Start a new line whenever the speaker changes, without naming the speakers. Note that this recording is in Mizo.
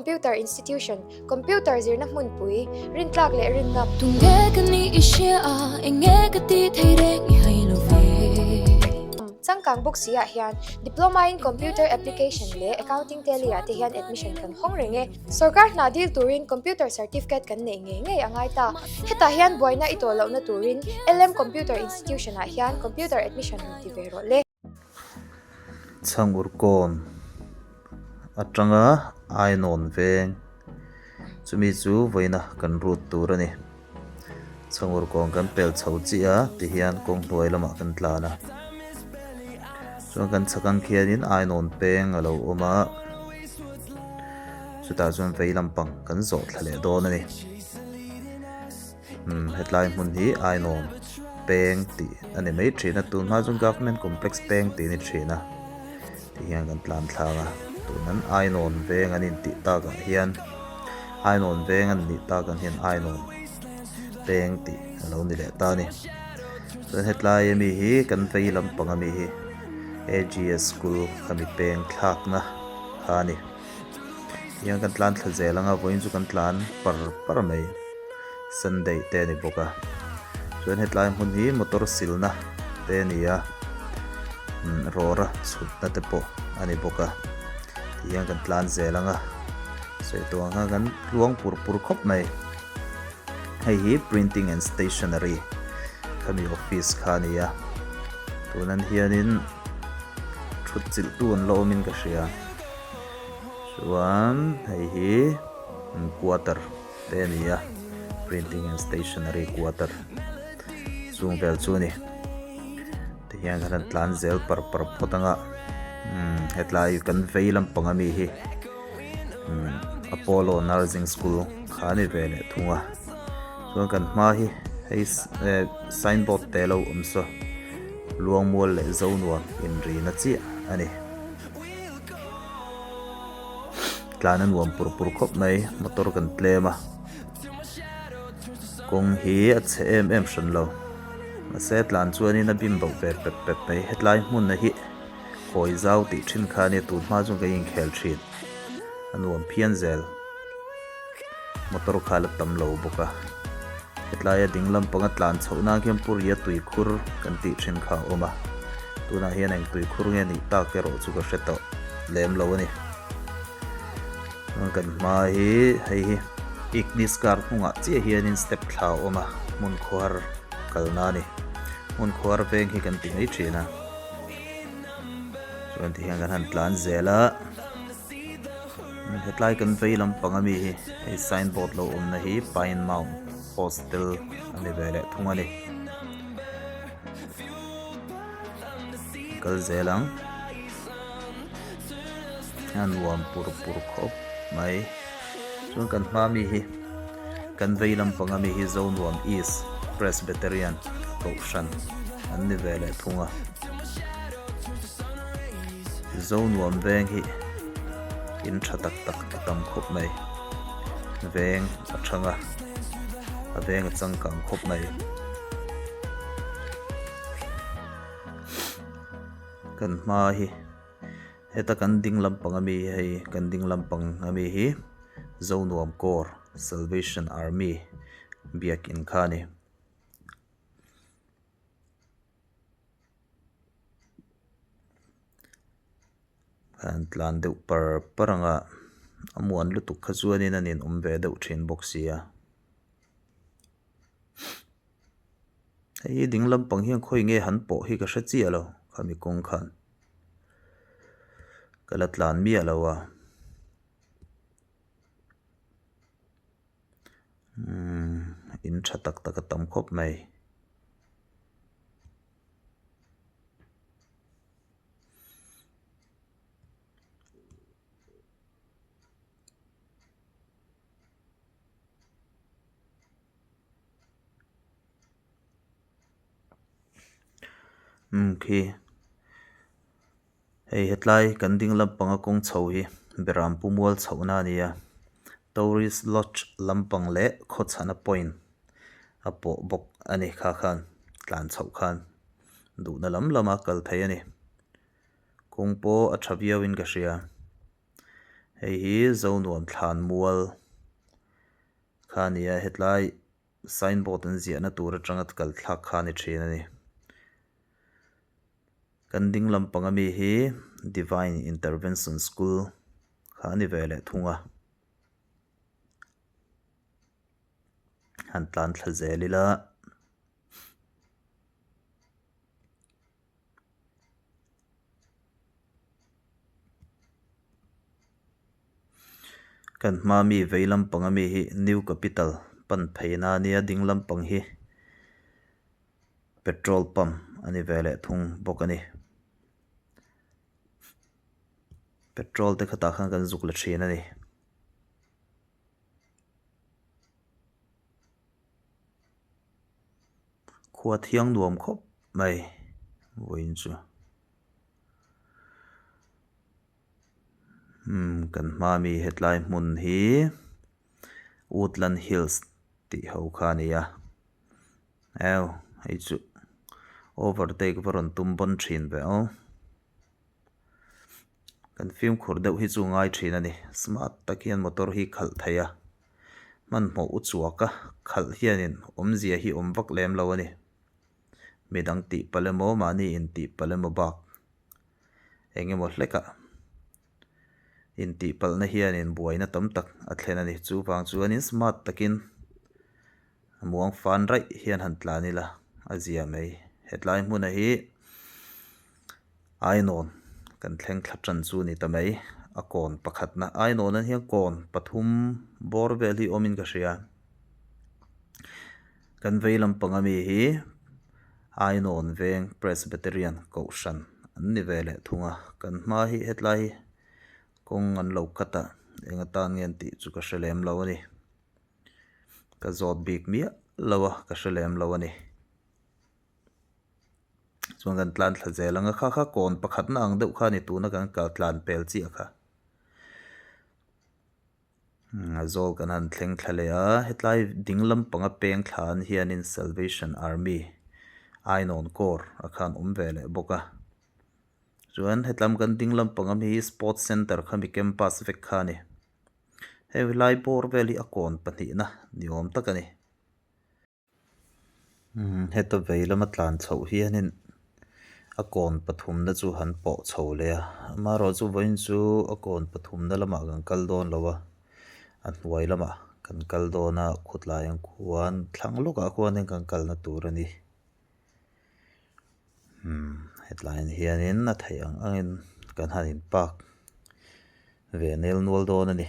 Computer Institution, Computer zirna hmunpui, rintlak leh rinngam.
Tunge ka ni i hria a, enge ka ti thei reng i hai lo ve.
Changkang bawk si ah hian Diploma in Computer Application leh Accounting Tally ah te hian admission kan hawng reng e. Sorkar hna dil turin Computer Certificate kan neih ngei ngei a ngai ta. Hetah hian buaina i tawh lohna turin LM Computer Institution ah hian Computer Admission rawn ti ve rawh le.
Chhangur kawn atanga Ainawn veng chumi chu vawiina kan rut tur a ni. Chhangur kawn kan pel chho chiah a tihian kawng hnuai lamah kan tlan a. Chuan kan chhak ang khianin Ainawn peng a lo awm a, chutah chuan vei lampang kan zawh thla leh dawn a ni. Umm hetlai hmun hi Ainawn peng tih a ni mai thin a tun hma chuan government complex peng tih a ni thin a ti hian kan tlan thlak a tun an Ainawn veng an intih takah hian Ainawn veng an nih takah hian Ainawn peng tih a lo ni leh ta a ni chuan hetlai ami hi kan vei lampang ami hi A_G_S school khami peng thlakna kha a ni. Tihian kan tlan thla zel ang a vawiin chu kan tlan par par mai Sunday te a ni bawk a chuan hetlai hmun hi motor silna te a ni a umm rawra chhutna te pawh a ni bawk a tihian kan tlan zel ang a sawi tawh ang khan kan tluang pur pur khawp mai hei hi printing and stationery khami office kha a ni a tunan hianin thut chilh tu an la awmin ka hria. Chuan hei hi quarter te a ni a printing and stationery quarter chung vel chu a ni tihian kan han tlan zel par par phawt ang a umm hetlai kan vei lampang ami hi umm Apollo nursing school kha a ni ve leh thung a chuan kan hma hi hei eh sign board te lo awm saw Luangmual leh Zonuam inrina chiah a ni. Tlan a nuam pur pur khawp mai motor kan tlem a kawng hi a chhe em em hran lo mahse tlan chuanin a bim bauh ve pep pep mai hetlai hmun hi hawi zau tih thin kha ania tun hma chuan kan inkhel thin a nuam phian zel motor kha a la tam lo bawk a hetlai a ding lampanga tlan chhoh nan khian Puria tuikhur kan tih thin kha a awm a tunah hian eng tuikhur nge nih tak erawh chu ka hre tawh lem lo a ni kan hma hi hei hi Ignis car hnungah chiah hianin step thla a awm a hmun khuar kalna a ni hmun khuar veng hi kan ti mai thin a chuan tihian kan han tlan zel a. Hetlai kan vei lampang ami hi hei signboard lo awmna hi Pine Mount Hostel a ni ve leh thung a ni. Kal zel ang. A nuam pur pur khawp mai. Chuan kan hma mi hi kan vei lampang ami hi Zonuam East Presbyterian Kohhran an ni ve leh thung a. Zonuam veng hi in tha tak tak a tam khawp mai veng a thang a a veng a changkang khawp mai kan hma hi heta kan ding lampang ami hi hei kan ding lampang ami hi Zonuam Corps Salvation Army biakin kha a ni. An tlan deuh par par ang a a muan lutuk kha chuanin an inawm ve deuh thin bawk si a hei hi ding lampang hian khawi nge han pawh hi ka hre chiah lo khami kawng khan ka la tlan miah lo a. Umm in tha tak tak a tam khawp mai. Umm khi hei hetlai kan ding lampanga kawng chho hi Berampu mual chhohna a ni a tourist lodge lampang leh khawchhana point a pawh bawk a ni kha khan tlan chhoh khan duhna lam lama kal thei a ni kawng pawh a tha viau in ka hria. Hei hi Zonuam thlan mual kha a ni a hetlai sign board an ziahna tur atanga kal thlak kha a ni thin a ni. Kan ding lampang ami hi Divine Intervention School kha a ni ve leh thung a. Han tlan thla zel ila. Kan hma mi vei lampang ami hi New Capital pan pheina a nia ding lampang hi petrol pump a ni ve leh thung bawk a ni. Petrol te khatah khan kan zuk la thin a ni. Khua thiang nuam khawp mai vawiin chu. Umm kan hma mi hetlai hmun hi Woodland Hills tih ho kha a ni a eu hei chu overtake va rawn tum bawn thin ve aw. Kan fimkhur deuh hi chu ngai thin a ni. Smart tak hian motor hi khalh thei a, hmanhmawh u chuak a, khalh hianin awmzia hi awm vak lem lo a ni. Midang tih palh emaw mahni intih palh emaw bak eng emaw hlekah intih palhna hianin buaina tam tak a thlen a ni. Chuvang chuanin smart takin muang fan raih hian han tlan ila a zia mai. Hetlai hmuna hi. Ainawn kan thleng thla tan chu ni ta mai a kawn pakhatna Ainawn ah hian kawn pathum bawr vel hi awmin ka hria kan vei lampang ami hi Ainawn veng Presbyterian kohhran an ni ve leh thung a kan hma hi hetlai hi kawng an lo cut a eng atan nge an tih chu ka hre lem lo a ni ka zawt bik miah lo a ka hre lem lo a ni. Chuan kan tlan thla zel ang a kha kha kawn pakhat na ang deuh kha a ni tuna kan kal tlan pel chiah kha. A zawl kan han thleng thla leh a hetlai ding lampanga peng thla an hianin Salvation Army Ainawn Corps a khan awm ve leh bawk a. Chuan hetlam kan ding lampang ami hi Sports Center kha mi campus vek kha a ni. Hei helai bawr vel hi a kawn pahnihna ni awm tak a ni. Heta vei lama tlan chhoh hianin a kawn pathumna chu han pawh chho leh a amaherawhchu vawiin chu a kawn pathumna lamah kan kal dawn lo a a hnuai lamah kan kal dawn a khutlai ang khuan thlang lawkah khuanin kan kalna tur a ni umm hetlai ah hianin a theih ang angin kan han in park ve nel nual dawn a ni.